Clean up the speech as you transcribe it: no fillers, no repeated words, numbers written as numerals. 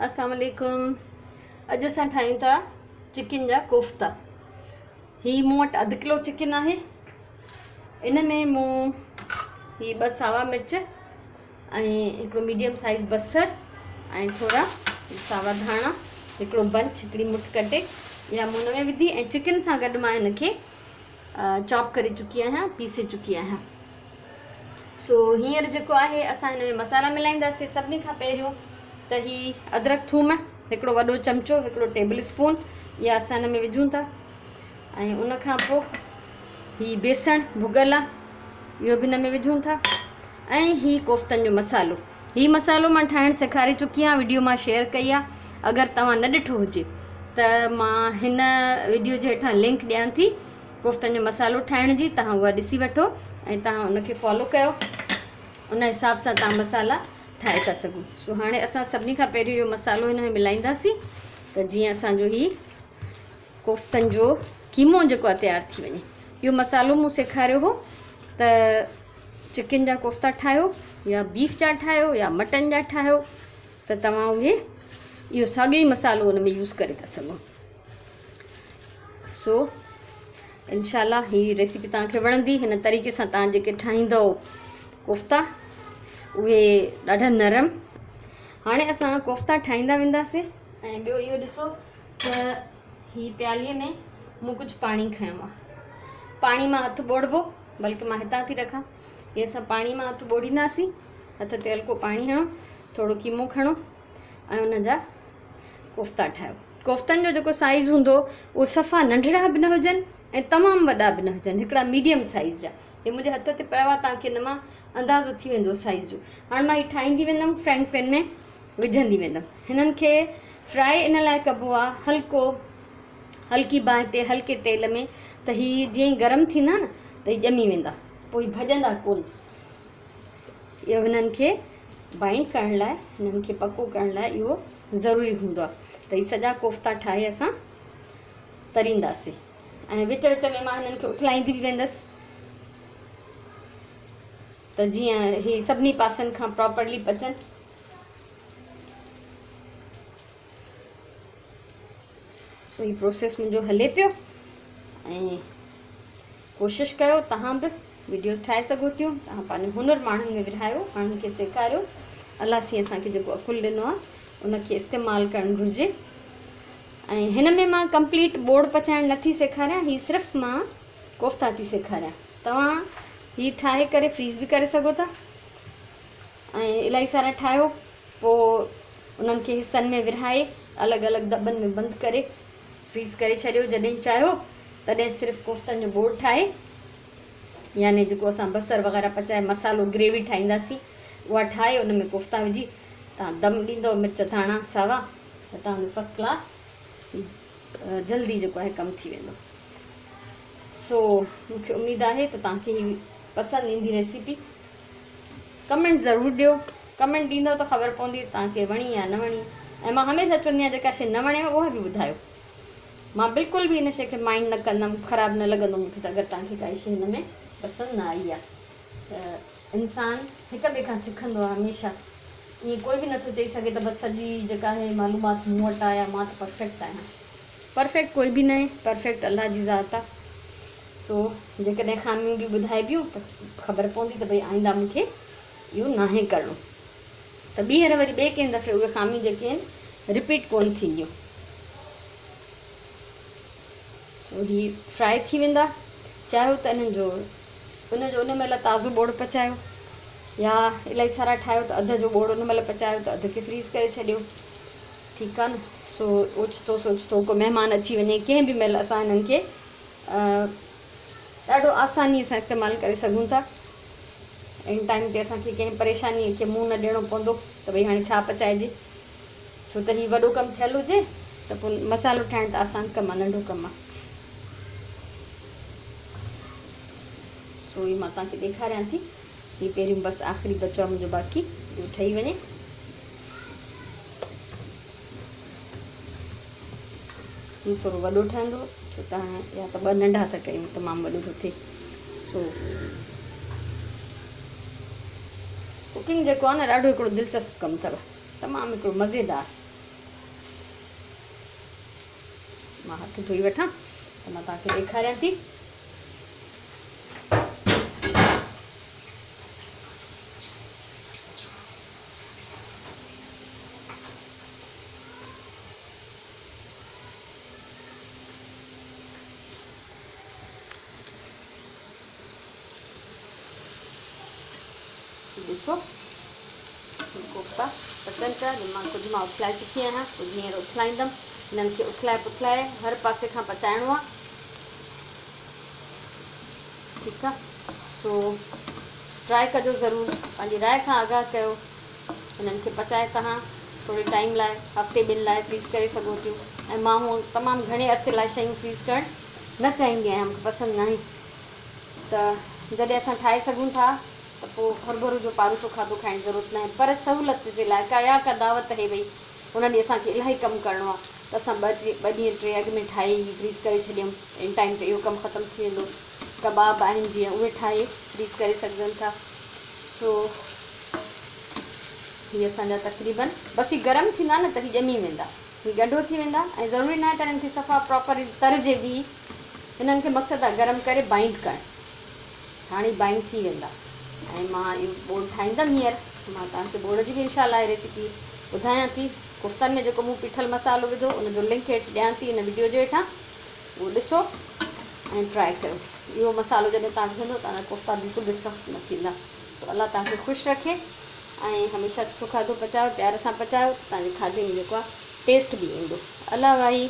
اسلام عليڪم اڄ اسان ٺاهيون ٿا چڪن جا ڪوفتا. هي مون وٽ اڌ ڪلو چڪن آهي. ان ۾ مون هي ٻه ساوا مرچ ۽ هڪڙو ميڊيم سائيز بصر ۽ ٿورا ساوا ڌاڻا، هڪڙو بنچ، هڪڙي مٺ ڪٽي اها مون ان ۾ وڌي ۽ چڪن سان گڏ مان هن کي چاپ ڪري چڪي آهيان، پيسي چڪي آهيان. سو هينئر جيڪو آهي اسان هن ۾ مصالحا ملائينداسين. سڀني کان پهريون ته هي ادرڪ ٿوم هڪڙو وڏو چمچو، هڪڙو ٽيبل اسپون اها اسان هن ۾ وجهون ٿا ۽ ان کان پوء هي بيسڻ ڀڳل آهي اهو به هن ۾ وجهون ٿا ۽ هي ڪوفتن جو مصالحو. هي مصالحو مان ٺاهڻ سيکاري چڪي آهيان، وڊيو مان شيئر ڪئي آهي. اگر توهان نه ڏٺو هجي ته مان هن وڊيو جي هيٺان لنڪ ڏيان ٿي ڪوفتن جو مصالحو ٺاهڻ جي، توهان اها ڏسي وٺو ۽ توهان ان کي فالو ڪيو، ان حساب سان توهان مصالحا ٺاهي ٿا سگهو. سو هاڻي اسان سڀني کان پهريون اهو مصالحو هن ۾ ملائينداسين ته جيئن اسان جو هي ڪوفتن جو قيمو جيڪو آهي تيار ٿي وڃي. اهو مصالحو مون سيکاريو هو ته چڪن جا ڪوفتا ٺاهيو يا بيف جا ٺاهيو يا مٽن جا ٺاهيو ته توهان اهي اهو ساڳيو ئي مصالحو ان ۾ يوز ڪري ٿا سگهو. سو انشاء الله هي ريسيپي توهان کي وڻندي. هن طريقي سان توهان جيڪي ٺاهيندؤ ڪوفتا اهي ڏاڍا نرم. هاڻي اسان ڪوفتا ٺاهيندا وينداسين. ۽ ٻيو اهو ڏسو ته هي پياليء ۾ مون ڪجهه پاڻي کنيو آهي. پاڻي مان هٿ ٻوڙبو، بلڪه مان هتان ٿي رکان. هي اسان پاڻي مان هٿ ٻوڙينداسين. هٿ تي هلڪو پاڻي هڻو، ٿورو قيمو کڻو ۽ ان جا ڪوفتا ٺاهيو. ڪوفتن جو جيڪو سائيز هوندو اهو صفا ننڍڙا به نه هجن ۽ تمام وڏا به نه هجن، هڪڙا ميڊيم سائيز جا. هي منهنجي هٿ تي پيو آهي، توهان کي ان مان اندازو ٿي ويندو سائيز جو. هاڻي مان هي ٺاهيندي ويندم، فرائنگ پين ۾ وجهندي ويندم. هنن کي فرائي ان لاء ڪبو آهي هلڪو هلڪي باهه تي هلڪي تيل ۾ ته هي جيئن ئي گرم ٿيندا نه ته هي ڄمي ويندا، پوء هي ڀڄندا ڪونه. اهو هنن کي بائنڊ ڪرڻ لاء، هنن کي پڪو ڪرڻ لاء اهو ضروري هوندو آهي ته هي سڄا ڪوفتا ٺاهي اسان ترينداسين ۽ وچ وچ ۾ مان هنن کي اٿلائيندي به ويندس ته جيئن هي سڀني پاسن کان پراپرلي پچن. سو هي پروسيس منهنجو هلي پيو ۽ ڪوشش ڪيو توهان به وڊيوز ٺاهي سگهو ٿيون. توهان پنهنجو هنر ماڻهن ۾ ورهايو، ماڻهن کي سيکاريو. الله سائين اسان کي جيڪو عقل ڏنو آهي ان کي استعمال ڪرڻ گهرجي. ۽ هن ۾ مان ڪمپليٽ ٻوڙ پچائڻ نٿي سيکاريان، هي صرف مان ڪوفتا ٿي سيکاريان. توهان هي ٺاهي ڪري فريز به ڪري سگهو ٿا ۽ الاهي سارا ٺاهيو پوء انهن کي حصن ۾ ورهائي الڳ الڳ دٻن ۾ بند ڪري فريز ڪري ڇڏيو. جڏهن چاهيو تڏهن صرف ڪوفتن جو ٻوڙ ٺاهي، يعني جيڪو اسان بصر وغيره پچائي مصالحو گريوي ٺاهينداسين اها ٺاهي ان ۾ ڪوفتا وجهي توهان دم ڏيندؤ مرچ ڌاڻا ساوا ته توهان جو فرسٽ ڪلاس جلدي جيڪو آهي ڪم ٿي ويندو. سو مون کي اميد آهي ته توهان کي هي پسند ايندي ريسيپي. ڪمينٽ ضرور ڏيو، ڪمينٽ ڏيندؤ ته خبر پوندي ته توهان کي وڻي يا نه وڻي. ۽ مان هميشه چوندي آهيان جيڪا شيء نه وڻيو اها به ٻڌايو. مان بلڪل به ان شيء کي مائنڊ نه ڪندم، خراب نه لڳندو مون کي ته اگر توهان کي ڪائي شيء هن ۾ پسند نه آئي آهي ته انسان هڪ ٻئي کان سکندو آهي هميشه. ائين ڪوئي به نٿو چئي سگهي ته بس سڄي جيڪا آهي معلومات مون وٽ آهي يا مان ته پرفيڪٽ آهيان. پرفيڪٽ ڪوئي به ناهي، پرفيڪٽ الله جي ذات آهي. سو جيڪڏهن خاميون به ٻڌائبيون ته خبر پوندي ته ڀئي آئنده مون کي اهو ناهي ڪرڻو ته ٻيهر وري ٻئي ڪنهن دفعي اهي خاميون جيڪي آهن رپيٽ ڪونه ٿينديون. سو هي فرائي ٿي ويندا. چاهيو ته انهن جو ان جو ان مهل تازو ٻوڙ پچايو يا الاهي سارا ٺاهيو ته اڌ جو ٻوڙ ان مهل پچايو ته اڌ کي فريز ڪري ڇڏيو. ٺيڪ آهي نه. سو اوچتو سوچتو ڪو مهمان اچي وڃي ڪنهن به مهل اسان انهن کي ڏاڍو آسانيء سان استعمال ڪري سگهون ٿا. ان ٽائيم تي اسان کي ڪنهن پريشانيء کي منهن نه ڏيڻو پوندو ته ڀئي هاڻي ڇا پچائجي، ڇو ته هي وڏو ڪم ٿيل هجي ته پوء مصالحو ٺاهڻ ته آسان ڪم آهي، ننڍو ڪم آهي. سو هي مان توهان کي ڏيکاريان ٿي. هي پهريون بس آخري بچو آهي منهنجو باقي، اهو ٺهي وڃي. هي ٿورو وڏو ٺهندو ڇو ته هاڻي يا ته ٻه ننڍا ٿا ڪيون تمام وڏو ٿو ٿئي. سو ڪوڪنگ جيڪو آهي نه ڏاڍو هڪڙو دلچسپ ڪم اٿو، تمام هڪڙو مزيدار. مان هٿ ڌوئي وٺان ته مان توهان کي ڏيکاريان ٿي. ڏسو ڪوفتا پچن پيا، جن مان ڪجهه مان اٿلائي چڪي آهيان، ڪجهه هينئر اٿلائيندم. هنن کي اٿلائي پٿلائي هر پاسي کان پچائڻو آهي. ٺيڪ آهي، سو ٽرائي ڪجو ضرور، پنهنجي راء کان آگاهه ڪيو. هنن کي پچائي توهان ٿوري ٽائيم لاء هفتي ٻن لاء فريز ڪري سگهو ٿيون. ۽ مان هونء تمام گهڻي عرصي لاء شيون فريز ڪرڻ نه چاهيندي آهيان، مونکي پسند ناهي. ته جڏهن اسان ٺاهي سگهون ٿا ته پوء هرڀرو جو پاروٿو کاڌو کائڻ جي ضرورت ناهي، پر سهولت جي لاء ڪا يا ڪا دعوت هي وئي ان ڏينهن اسان کي الاهي ڪم ڪرڻو آهي ته اسان ٻه ٽي ٻه ڏينهن ٽي اڳ ۾ ٺاهي هي فريز ڪري ڇڏيون ته ان ٽائيم تي اهو ڪم ختم ٿي ويندو. ڪباب آهن جيئن اهي ٺاهي فريز ڪري سگهجن ٿا. سو هي اسان جا تقريبن بس هي گرم ٿيندا نه ته هي ڄمي ويندا، هي ڳنڍو ٿي ويندا ۽ ضروري ناهي ته هنن کي صفا پراپر ترجي به، هنن کي مقصد آهي گرم ڪري بائنڊ ڪرڻ. هاڻي بائنڊ ٿي ويندا ۽ مان اهو ٻوڙ ٺاهيندم هينئر. مان توهان کي ٻوڙ جي به انشاء الله ريسيپي ٻڌايان ٿي. ڪفتن ۾ جيڪو مون پيٺل مصالحو وڌو ان جو لنڪ هيٺ ڏيان ٿي ان وڊيو جي هيٺان، اهو ڏسو ۽ ٽرائي ڪيو. اهو مصالحو جڏهن توهان وجهندو توهان جا ڪفتا بلڪل به سخت نه ٿيندا. سو الله توهان کي خوش رکي ۽ هميشه سٺو کاڌو پچايو، پيار سان پچايو ته توهان جي کاڌي ۾ جيڪو آهي ٽيسٽ به ايندو. الله واهي.